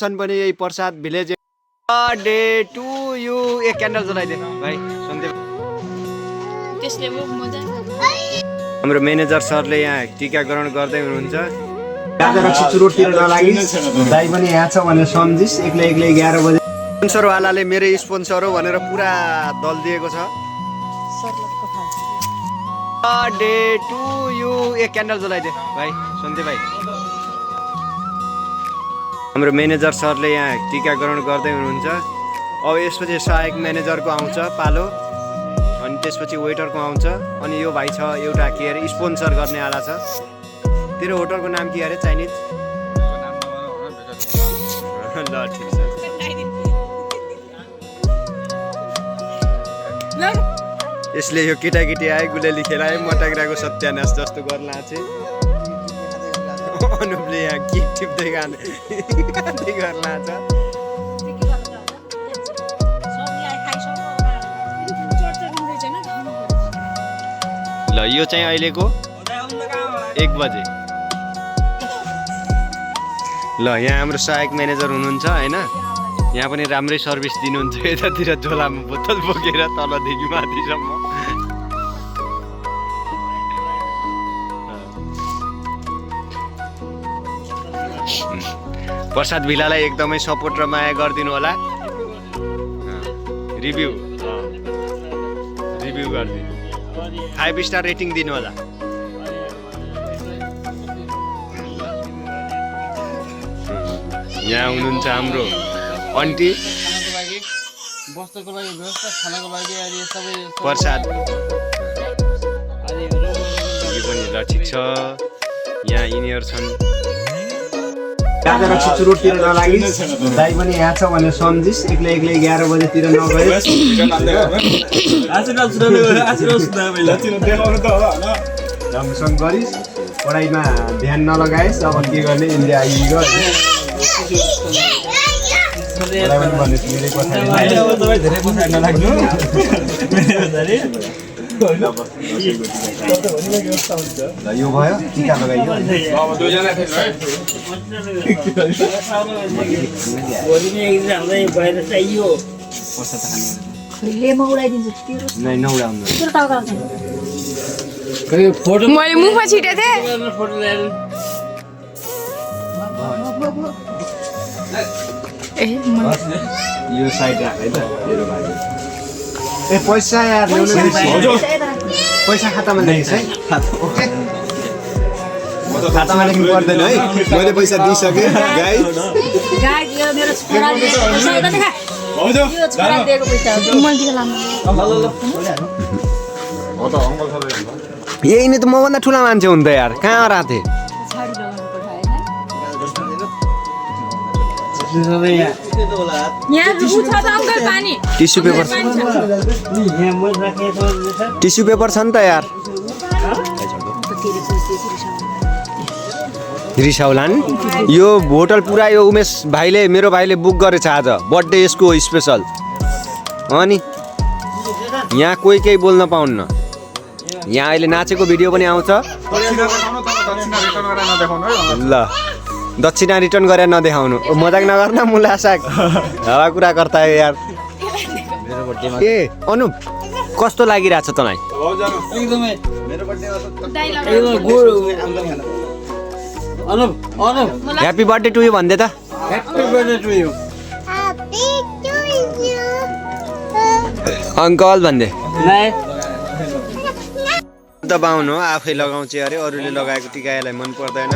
सन पनि यही प्रसाद भिलेज डे टु यु एक क्यान्डल जलाइदे भाइ सुन्दै त्यसले मजा हाम्रो म्यानेजर सरले यहाँ टीकाकरण गर्दै हुनुहुन्छ गाजा रक्सी चुरोटतिर नलागि दाइ पनि यहाँ छ भनेर सम्झिस एक्लै 11 बजे स्पोन्सरवालाले मेरो स्पोन्सर हो भनेर पुरा दल दिएको छ डे टु यु एक क्यान्डल जलाइदे भाइ सुन्दै भाइ हाम्रो म्यानेजर सरले यहाँ टीकाकरण गर्दै हुनुहुन्छ अब यसपछि सहायक म्यानेजरको आउँछ पालो अनि त्यसपछि वेटरको आउँछ अनि यो भाइ छ एउटा के अरे स्पोन्सर गर्ने आला छ तेरो होटलको नाम के अरे चाइनिज ल ठिक छ यसले यो केटाकेटी आए गुलेली खेलाए मटाग्राको सत्यानाश जस्तो गर्न आछे अनुपले यहाँ किक टिप्दै गान्दै गर्न आछ ल यो चाहिँ अहिलेको 1 बजे ल यहाँ हाम्रो सहायक म्यानेजर हुनुहुन्छ हैन यहाँ पनि राम्रै सर्भिस दिनुहुन्छ यतातिर झोलामा बोतल बोकेर तलदेखि माथिसम्म प्रसाद भिलालाई एकदमै सपोर्ट र माया गरिदिनु होला रिभ्यू गरिदिनु 5 स्टार रेटिङ दिनु होला यहाँ हुनुहुन्छ हाम्रो आन्टी बस्नको लागि व्यवस्था खानाको लागि अनि सबै प्रसाद यो पनि ल ठिक छ यहाँ यिनीहरू छन् गाजा रक्सी चुरोटतिर नलागि दाइ पनि यहाँ छ भनेर सम्झिस एक्लै 11 बजेतिर नगए राम्रोसँग गरिस् पढाइमा ध्यान नलगाएस् अब के गर्ने इन्डिया आइगयो मेरै पछाडि नलाग्नु यो भयो टीका लगाइयो मैले मुखमा छिटे थिएँ यो साइड राख है त मेरो भाइ ए पैसा यार ल्याउनु पैसा खातामा ल्याइस् है ओके खातामा लेख्नु पर्दैन है मैले पैसा दिइसके गाइस यो मेरो छोराले पैसा खा यो छोराले दिएको पैसा हो मैले हो त अंकल सबै यही नै त मभन्दा ठुला मान्छे हुन् त यार कहाँ राथे टिस्यु पेपर छ नि त यार रिसाउलान यो होटल पुरा यो उमेश भाइले मेरो भाइले बुक गरेछ आज बर्थडे यसको स्पेशल अनि यहाँ कोही केही बोल्न पाउन्न यहाँ अहिले नाचेको भिडियो पनि आउँछ ल दक्षिणा रिटर्न गरेर नदेखाउनु मजाक नगर्न मुला साग हावा कुरा गर्दा यार ए अनुप कस्तो लागिरहेछ तँलाई एकदमै मेरो birthday happy birthday to you भन्दै त happy birthday to you uncle भन्दै दबाउनु हो आफै लगाउँछ अरे अरूले लगाएको टिकालाई मन पर्दैन